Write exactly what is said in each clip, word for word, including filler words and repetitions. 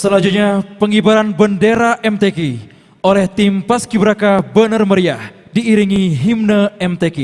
Selanjutnya, pengibaran bendera M T Q oleh tim Paskibraka Bener Meriah diiringi himne M T Q.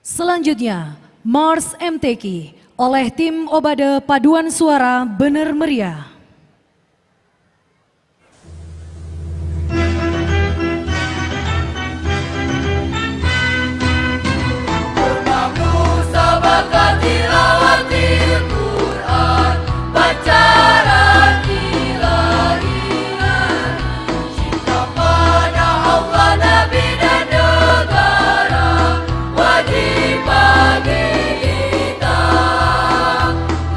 Selanjutnya, Mars M T Q oleh tim Obade Paduan Suara Bener Meriah. Cinta pada Allah, Nabi dan negara wajib bagi kita.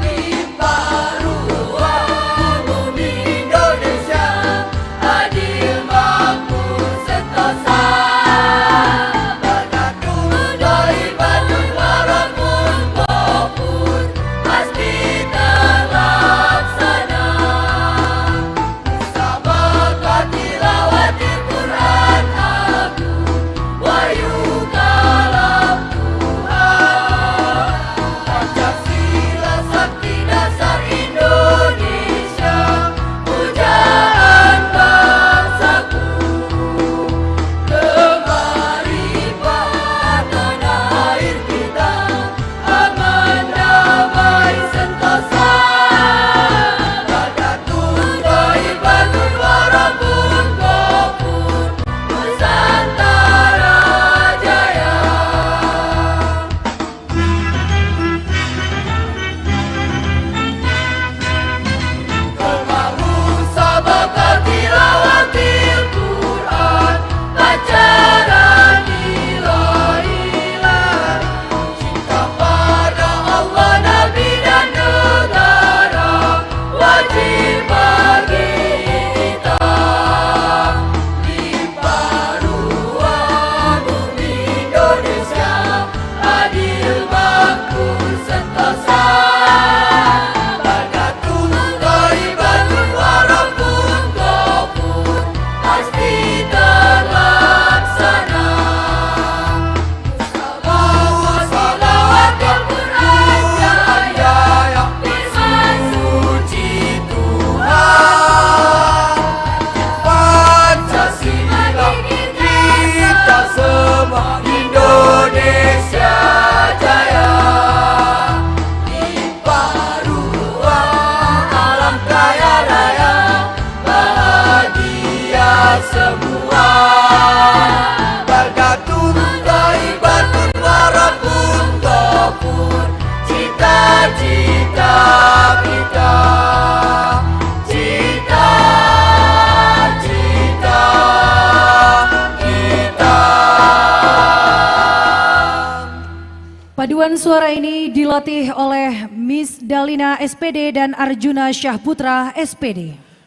Limpah ruah bumi Indonesia, adil makmur sentosa. Bersatu dari Batur Walaupun Gopur pasti terlaksana. Bersama ka tilawati Quran Agung, wahyu kalam Tuhan. Pancasila sakti dasar Indonesia, pujaan bangsaku. Kemari pada tanah air kita, aman damai sentosa. Pada tunggai Batur Walaupun Gopur, Nusantara Jaya. Kemari sabaka tilawatil Quran, baca dan ilah-ilah. Cinta pada Allah, Nabi dan negara wajib bagi kita. Limpah ruah bumi Indonesia, adil makmur sentosa. Pada tunggai Batur Walaupun Gopur pasti terlaksana. Salawat, salawat Al-Quran Jaya, firman suci Tuhan. Pancasila kita semua, Indonesia Jaya. Limpah ruah alam kaya raya, bahagia semua. Pada tunggai Batur Walaupun Gopur, cita-cita kita, cita-cita kita. Paduan suara ini dilatih oleh Miss Dalina S P D dan Arjuna Syahputra S P D.